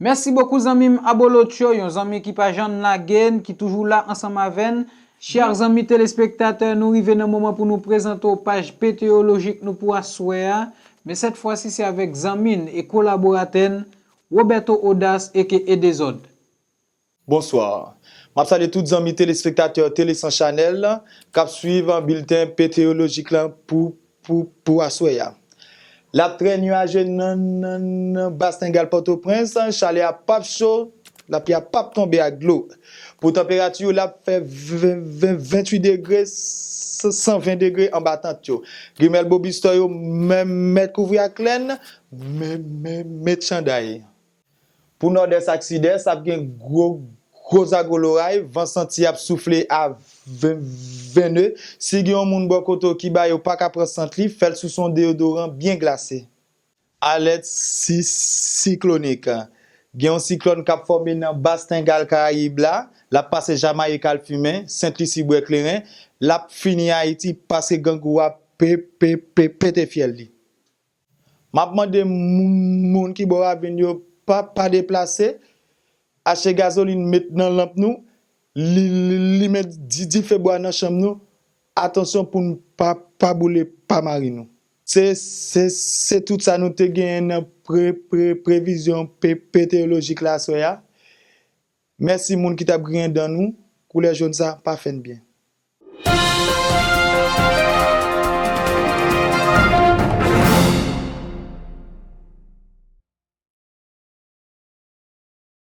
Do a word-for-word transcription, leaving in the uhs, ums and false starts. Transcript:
Mèsi bokou zanmi m Abolotcho, yon zanmi ki pa janm lage n, ki toujou la ansanm avè n. Chè zanmi telespektatè, nou rive nan moman pou nou prezante w paj meteyolojik nou pou aswè a. Men sèt fwa si se avèk zanmi n e kolaboratè n, Roberto Odas aka Edezòd. Bonswa. M ap salye tout zanmi telespektatè Tele San Chanèl k ap swiv bilten meteyolojik la pou, pou, pou aswè a. L ap trè nyaje nan, nan, nan Bas Tengal Pòtoprens, chalè a p ap cho, lapli a p ap tonbe ak dlo. Pou tanperati yo, l ap fè ven, ven, venntuit degre, san ven degre anba tant yo. Grimèl bobistò yo mèt kouvri ak lèn, mèt, mèt, mèt chanday. Pou Nòdès ak Sidès, ap gen gwo, gwo zago loray, van santi ap soufle a ven, vennde. Si gen yon moun bò kote w ki ba yo pa ka pran sant li, fè l souse yon deyodoran byen glase. Alèt si, siklonik. Gen yon siklòn k ap fòme nan Bas Tengal Karayib la, l ap pase Jamayik al fimen, Sent Lisi bwè kleren, l ap fini Ayiti, pase Grangou a pe, pe, pe, pete fyèl li. M ap mande moun ki bò ravin yo pa, pa deplase, achte gazolin met nan lanp nou, li, li, limen di, dife bwa nan chanm nou, atansyon pou n pa, pa boule, pa mari nou. Se, se, se tout sa nou te genyen nan pre, pre, previzyon pe, meteyolojik la aswè a. Mèsi moun ki t ap griyen dan nou, koulè jòn sa pa fè n byen.